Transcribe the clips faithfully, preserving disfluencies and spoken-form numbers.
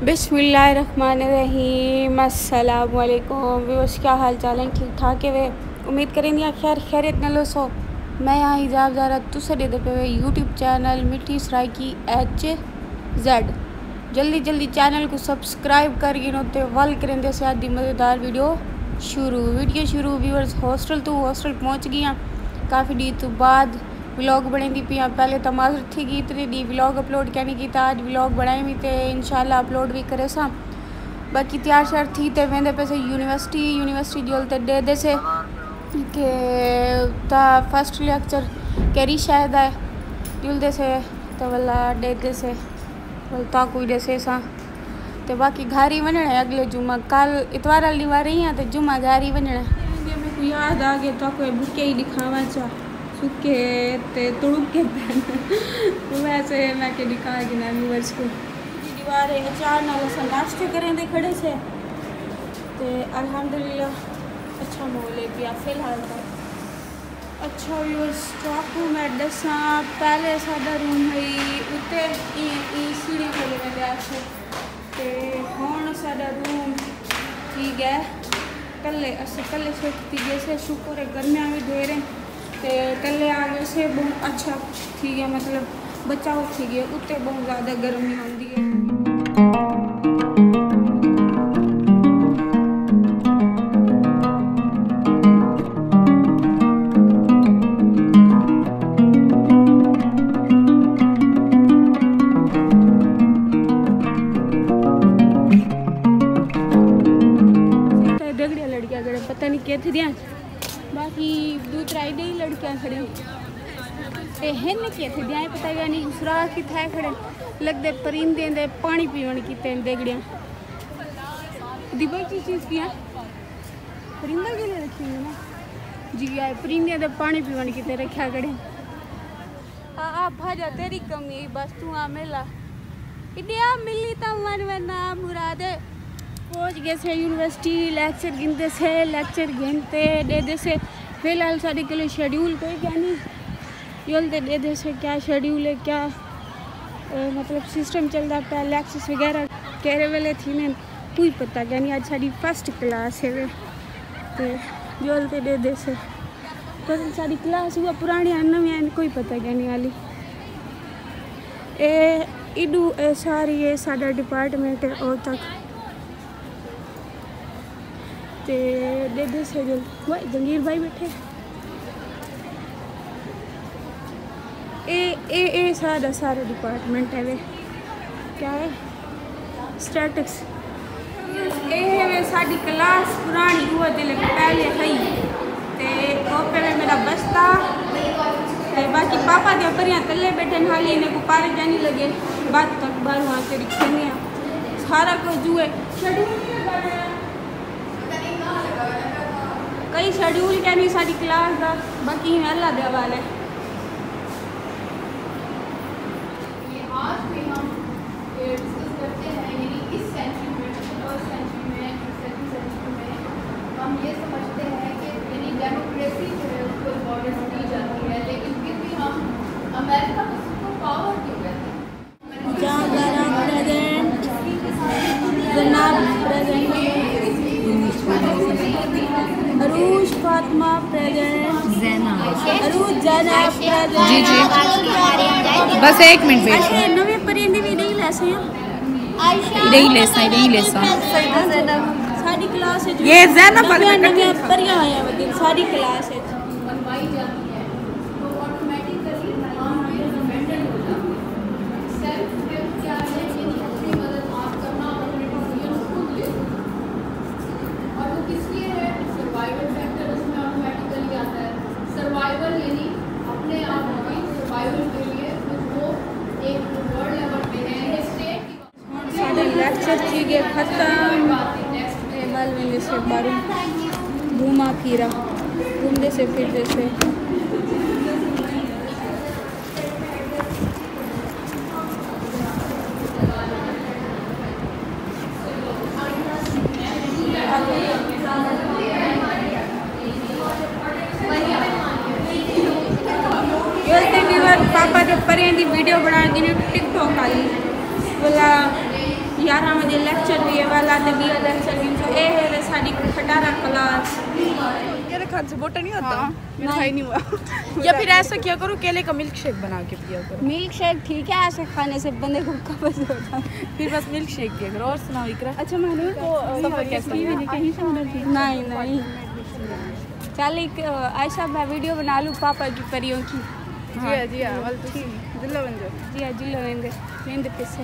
بسم اللہ الرحمن الرحیم۔ السلام علیکم ویورز، کیا حال چال ہیں؟ ٹھیک ٹھاک ہے وے؟ امید کریں دیاں خیر خیریت نال ہوسو۔ میں ہاں حجاب زہرا، تساں ݙیہدے پئے وے یوٹیوب چینل مٹھی سرائیکی ایچ زیڈ۔ جلدی جلدی چینل کوں سبسکرائب کر گھنو تے ول کریندے سے اڄ دی مزیدار ویڈیو شروع۔ ویڈیو شروع ویورز ہاسٹل توں، ہاسٹل پہنچ ڳیاں کافی ݙینھ توں بعد۔ ولاگ بݨیندی پئی آں۔ پہلے تاں معذرت تھی ڳئی، اتنے ݙینھ ولاگ اپلوڈ کینی کیتا، اڄ ولاگ بݨائے وی تے انشاءاللہ اپلوڈ وی کریساں۔ باقی تیار شیار تھی تے ویندے پئے سے یونیورسٹی، یونیورسٹی جول تے ݙیہدے سے کہ تاں فرسٹ لیکچر کیڑھی شے دا ہے، جلدے سے تاں ولا ݙیہدے سے۔ ول تاں کوئی ݙسے ساں۔ تے باقی گھر ہی ونڄݨا ہے اڳلے جمعہ، کل اتوار آلی ݙیہاڑ رہی ہاں تے جمعہ گھر ہی ونڄݨا ہے۔ میکوں یاد آ ڳئے، تہاکوں بھکے ہی ݙکھاواں چا، سکے تے تڑکے پئن۔ ویسے میں کہ ݙکھا گھناں ویورز کوں۔ ݙیہاڑ ہے، اچار نال اساں ناشتہ کریندے کھڑے سے تے الحمدللہ اچھا ماحول ہے پیا فی الحال تاں۔ اچھا ویورز، تہاکوں میں ݙساں، پہلے ساݙا روم ہئی اتے، ایں، ایں سیڑھیاں کولے ویندے آسے، تے ہݨ ساݙا روم تھی ڳئے تلے، اساں تلے شفٹ تھی ڳئے سے۔ شکر ہے گرمیاں وی ڈھیر ہیں تے تلے آ ڳئے سے، ٻہوں اچھا تھی ڳئے، مطلب بچاؤ تھی ڳئے، اتے ٻہوں زیادہ گرمی ہوندی ہے۔ تے دگڑیاں لڑکیاں کھڑے، پتہ نہیں کتھے دیاں، باقی ݙو ترائے ݙے ہی لڑکیاں کھڑے۔ تے ہن کتھے دیاں، پتہ ہی نہیں سراخ کتھے کھڑے۔ لڳدے پرندے دے پاݨی پیوݨ کیتے دگڑیاں۔ دی بھائی چیز چیز کیا؟ پرندہ کے لیے رکھی ہوئی ہے نا؟ جی آئے، پرندے دے پاݨی پیوݨ کیتے رکھیا کھڑے۔ آ، آ، بھاجا تیری کمی، بس توں آ میلا۔ اڈیا ملی تاں ون ون آ مراد۔ پہنچ ڳئے سے یونیورسٹی، لیکچر گھندے سے، لیکچر گھن تے ݙیہدے سے۔ فی الحال ساݙے کولے شیڈیول کوئی کائنی۔ یول تے ݙیہدے سے کیا شیڈیول ہے، کیا، اے، مطلب سسٹم چلدا پیا، لیکچرز وغیرہ کیڑھے ویلے تھیندن، کوئی پتہ کائنی۔ اڄ ساݙی فرسٹ کلاس ہے وے۔ تے یول تے ݙیہدے سے۔ پر ساݙی کلاس ہوا پراݨی آ، نویں آ، کوئی پتہ کائنی حالی۔ اے ایݙو، اے ساری، اے ساݙا ڈپارٹمنٹ ہے او تک۔ تے ݙیہدے سے جو، وہ جنگیر بھائی بیٹھے۔ اے، اے، اے ساݙا سارا ڈپارٹمنٹ ہے وے۔ کیا ہے؟ اسٹیٹکس۔ اے ہے وے ساݙی کلاس پراݨی، اوہ جلے پہلے ہئی۔ تے او پہلے میرا بستہ۔ تے باقی پاپا دیاں پریاں تلے ٻیٹھن، حالی انہیں کوں پر کائنی لڳے۔ بعد تک ٻاہروں آ کے ݙکھیندے آں۔ سارا کجھ جو ہے۔ شیڈیول کیا بݨیا؟ کئی شیڈیول کائنی ساݙی کلاس دا، باقی ایویں اللہ دے حوالے۔ یہ آج بھی ہم ڈسکس کرتے ہیں، یعنی اس سینچری میں، ٹوئنٹی فرسٹ سینچری میں، سیکنڈ سینچری میں ہم یہ سمجھتے ہیں کہ یعنی ڈیموکریسی جو ہے اس کو امپورٹنس دی جاتی ہے، لیکن پھر بھی ہم امریکہ کو سپر پاور کیوں کہتے ہیں؟ جاں Zahra present, Zainab present, Aroosh Fatima present, Zainab. Aroosh Zainab present. جی، جی۔ بس ایک منٹ ویٹ کرو۔ اچھا، نویں پرندے بھی نہیں لے سیا۔ نہیں لے سا، نہیں لے سا۔ ساݙی کلاس ہے جو یہ زینب والے نویں، میں نویں پریاں آئیاں ودن ساݙی کلاس ہے۔ بنوائی جاتی ہے تو آٹومیٹکلی ہم انڈیپینڈنٹ ہو جاتے ہیں۔ سیلف ہیلپ کیا ہے؟ یعنی اپنی مدد آپ کرنا اور اپنے ڈیسیژن خود لینا۔ اور وہ کس لیے ہے؟ سروائیول فیکٹر اس میں آٹومیٹکلی آتا ہے۔ سروائیول یعنی اپنے آپ کی سروائیول کے لیے خود کو ایک ورلڈ لیول پہ ہے، اسٹیٹ کی ہݨ ساݙا لیکچر تھی ڳئے ختم۔ تے ول ویندے سے ٻاہروں گھوما پھرا، گھومدے سے پھردے سے۔ یوسف ویور پاپا دے پریاں دی ویڈیو بݨا گھنی ٹک ٹاک آلی۔ ولا گیارہ بجے لیکچر بھی ہے والا، تے ٻیا لیکچر بھی جو اے ہے تے ساݙی کھٹارا کلاس۔ کیڑے کھان سے موٹا نہیں ہوتا؟ ہاں۔ میرا ہائی نہیں ہوا۔ یا پھر ایسا کیا کرو، کیلے کا ملک شیک بنا کے پیا کرو۔ ملک شیک ٹھیک ہے، ایسے کھانے سے بندے کو قبض ہوتا ہے۔ پھر بس ملک شیک پیا کرو۔ اور سناؤ اقرا؟ اچھا، مہنور کو، آ، سفر کیسا رہا؟ نہیں، نہیں۔ چل، ایک، آ، عائشہ، میں ویڈیو بنا لوں پاپا کی پریوں کی۔ جی ہاں، جی ہاں، ول تسی ضلع بن جاؤ۔ جی ہاں، ضلع ویندے، ویندے پیسے۔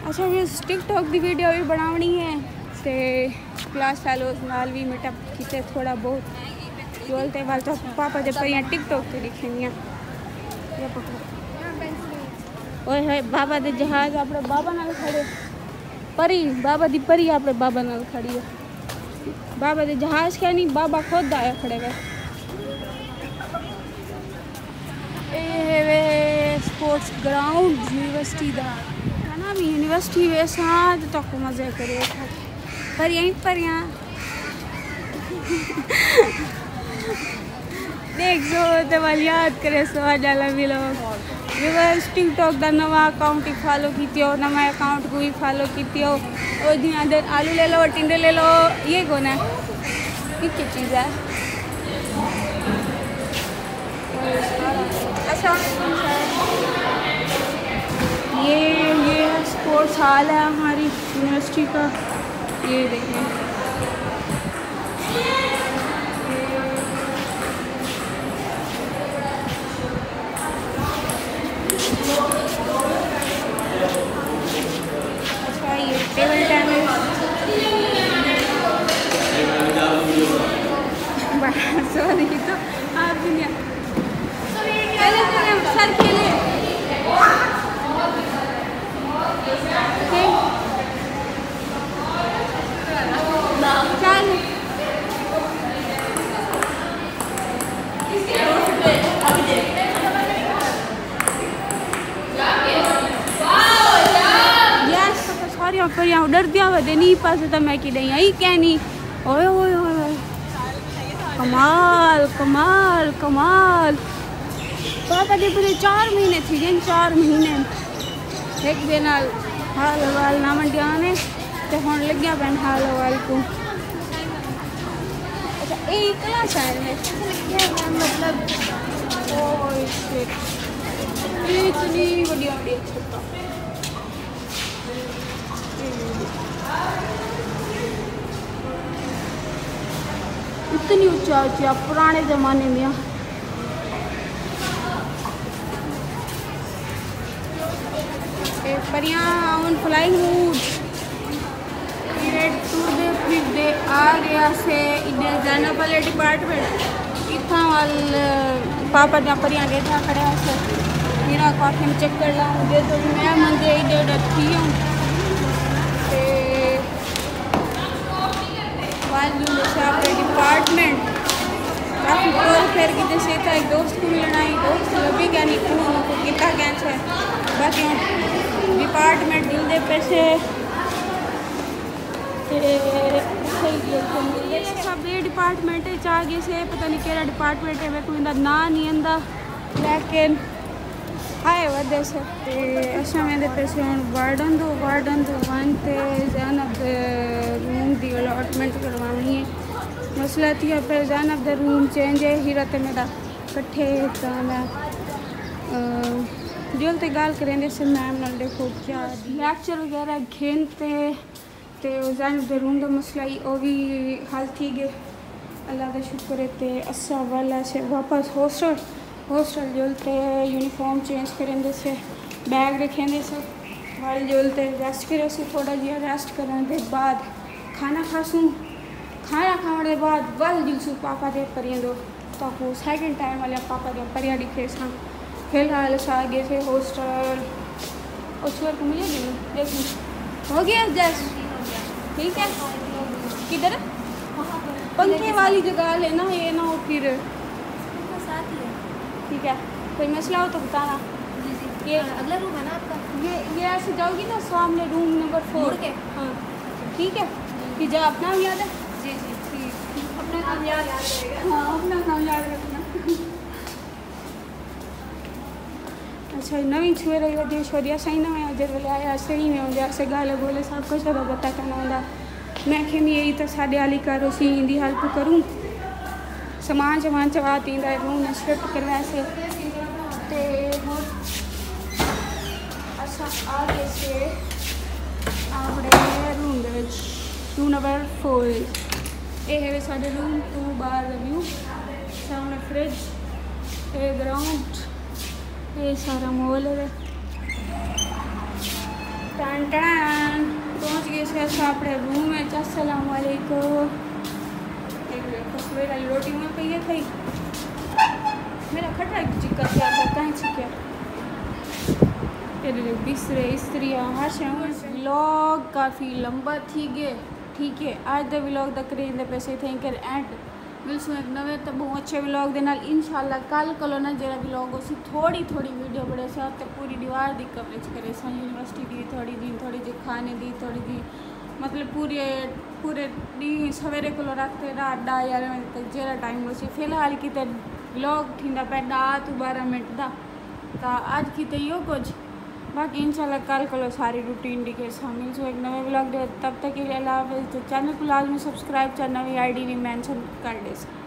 اچھا، میں ٹک ٹاک دی ویڈیو بھی بناونی ہے، تے کلاس فیلوز نال بھی میٹ اپ کیتے تھوڑا بہت۔ ول تے ول تو پاپا دے پریاں ٹک ٹاک تے ݙکھیندیاں۔ اوئے ہوئے، بابا دے جہاز اپݨے بابا نال کھڑے۔ پری، بابا دی پری اپݨے بابا نال کھڑی ہے۔ بابا دے جہاز کیا نہیں، بابا خود آیا کھڑے وے۔ اے ہے وے اسپورٹس گراؤنڈ یونیورسٹی دا۔ ہے نا، میں یونیورسٹی ویساں تے تاکو مزے کرے۔ پریاں ہی پریاں۔ ݙیکھسو تے ول یاد کریسو اڄ آلا ولاگ۔ ویورز، ٹک ٹاک دا نواں اکاؤنٹ ہی فالو کیتیو، نواں اکاؤنٹ کوں ہی فالو کیتیو۔ او جیاں دے آلو لے لو، ٹنڈے لے لو، یہ کون ہے؟ یہ کیا چیز ہے؟ السلام علیکم سر۔ یہ، یہ اسپورٹس ہال ہے ہماری یونیورسٹی کا، یہ دیکھیں۔ اچھا، یہ ٹیبل ٹینس۔ بس، سوری، تو آپ دنیا۔ پہلے تو ہم سر کھیلے۔ ٹھیک۔ چل۔ یس، ساریاں پریاں ݙردیاں ودے نہیں پاسے، تاں میں کی ݙئی آئی کینی۔ اوئے ہوئے ہوئے ہوئے۔ کمال، کمال، کمال۔ پاپا دے پورے چار مہینے تھی ڳئے، چار مہینے۔ ہک ٻئے نال حال احوال نہ ونڈیا نے، تے ہݨ لڳیا پئن حال احوال کوں۔ اچھا، اے کلاس آئے نے۔ مطلب، اوہ، شٹ۔ اے اتنی وݙیاں وݙیاں چھتاں۔ اتنی اچا اچا پرانے زمانے دیاں۔ اے پریاں آون فلائنگ موڈ۔ پیریڈ ٹردے پھردے آ ڳیا سے ایݙے زینب والے ڈپارٹمنٹ۔ اتھاں ول پاپا دیاں پریاں ݙیکھا کھڑے ہاسے۔ میرا کافی چکر لاؤں دے تو میں مندے ایݙے ایݙے تھی ہوں۔ تے ول جلدے سے اپݨے ڈپارٹمنٹ۔ کافی ٹور پھر کیتے سے، اتھاں ہک دوست کوں ملݨ آئی، دوست لبھی ڳیا نہیں، فون کوں کیتا ڳیا سے۔ باقی ہݨ ڈپارٹمنٹ جلدے پئے سے۔ تے صحیح ڳیا۔ سب اے ڈپارٹمنٹ اچ آ ڳئے سے، پتہ نہیں کیڑھا ڈپارٹمنٹ ہے، میکوں ایندا ناں نہیں آندا، لیکن ہائے ودے سے۔ تے اساں ویندے پئے سے ہݨ وارڈن دو، وارڈن دو ونڄ تے زینب دے روم دی الاٹمنٹ کرواوݨی ہے۔ مسئلہ تھیا پئے زینب دا روم چینج ہے، ہیرا تے میݙا کٹھے، تاں میں، آ، جل تے ڳالھ کریندے سے میم نال، ݙیکھو کیا لیکچر وغیرہ گھن تے تے او زینب دے روم دا مسئلہ ہی او وی حل تھی ڳئے، اللہ دا شکر ہے۔ تے اساں ول اسے واپس ہاسٹل، ہاسٹل جل تے یونیفارم چینج کریندے سے، بیگ رکھیندے سے، ول جل تے ریسٹ کریسوں، تھوڑا جیہا ریسٹ کرݨ دے بعد کھانا کھاسوں، کھانا کھاوݨ دے بعد ول جلسوں پاپا دے پریاں دو۔ تاکو سیکنڈ ٹائم والے پاپا دیاں پریاں ݙکھیساں۔ فی الحال اساں آ ڳئے سے ہاسٹل۔ او چھوہر کوں ملے ڳئے، ݙیکھیں۔ ہو گیا ایڈجسٹ؟ ٹھیک ہے۔ کدھر؟ پنکھے والی جگہ لینا ہے نا، وہ پھر۔ ٹھیک ہے، کوئی مسئلہ ہو تو بتانا۔ جی، جی۔ یہ اگلا روم ہے نا آپ کا؟ یہ، یہ ایسے جاؤ گی نا، سامنے روم نمبر فور۔ مڑ کے؟ ہاں۔ ٹھیک ہے؟ حجاب اپݨا بھی یاد ہے؟ جی، جی۔ ٹھیک۔ اپݨا نام یاد رہے گا۔ ہاں، اپݨا نام یاد رکھنا۔ اساں نویں سویرے ودے شودیا سائیں نویں اجر ولے آیا سائیں میں ہوندے اسے گالے گولے سب کچھ ادا پتہ کنا ہوندا۔ میں کہ میں یہی تو ساڈے والی کرو سی دی ہیلپ کروں۔ سامان سامان چوا تیندا روم میں شفٹ کرنا سے۔ تے ہن اساں آ گئے سے اپنے روم دے وچ، روم نمبر فور۔ اے ہے ساڈے روم تو باہر دا ویو۔ سامنے فریج، اے گراؤنڈ، اے سارا مال ہے۔ ٹان ٹان، پہنچ گئے سے اساں اپنے روم وچ۔ السلام علیکم۔ اے دیکھو، سویر والی روٹی میں پئی ہے کھائی۔ میرا کھٹا ایک چکر کیا تھا، کہیں چکیا۔ اے دیکھو، بسترے، استری، ہر شے۔ ولاگ کافی لمبا تھی گئے، ٹھیک ہے۔ اج دے ولاگ دا کریں دے پیسے تھیں کر اینڈ۔ ملسوں ایک نویں تے بہوں اچھے ولاگ دے نال انشاءاللہ۔ کل کلو نا جیڑا ولاگ ہوسی، تھوڑی تھوڑی ویڈیو بنڑیساں تے پوری دیوار دی کوریج کریساں، یونیورسٹی دی تھوڑی جی، تھوڑی جی کھانے دی، تھوڑی جی مطلب پورے پورے ڈینہہ سویرے کلو رکھ تے رات ڈاہ یارہ وجے تک جیڑا ٹائم ہوسی۔ فی الحال کیتے ولاگ تھیندا پئے ڈاہ توں بارہ منٹ دا، تاں اج کیتے ایہو کجھ۔ باقی انشاءاللہ کل کلو ساری روٹین ڈکھیساں۔ ملسوں ایک نویں ولاگ دے، تب تک کے لیے اللہ حافظ۔ تے چینل کو لازمی سبسکرائب، چا نویں آئی ڈی وی مینشن کر ڈیساں۔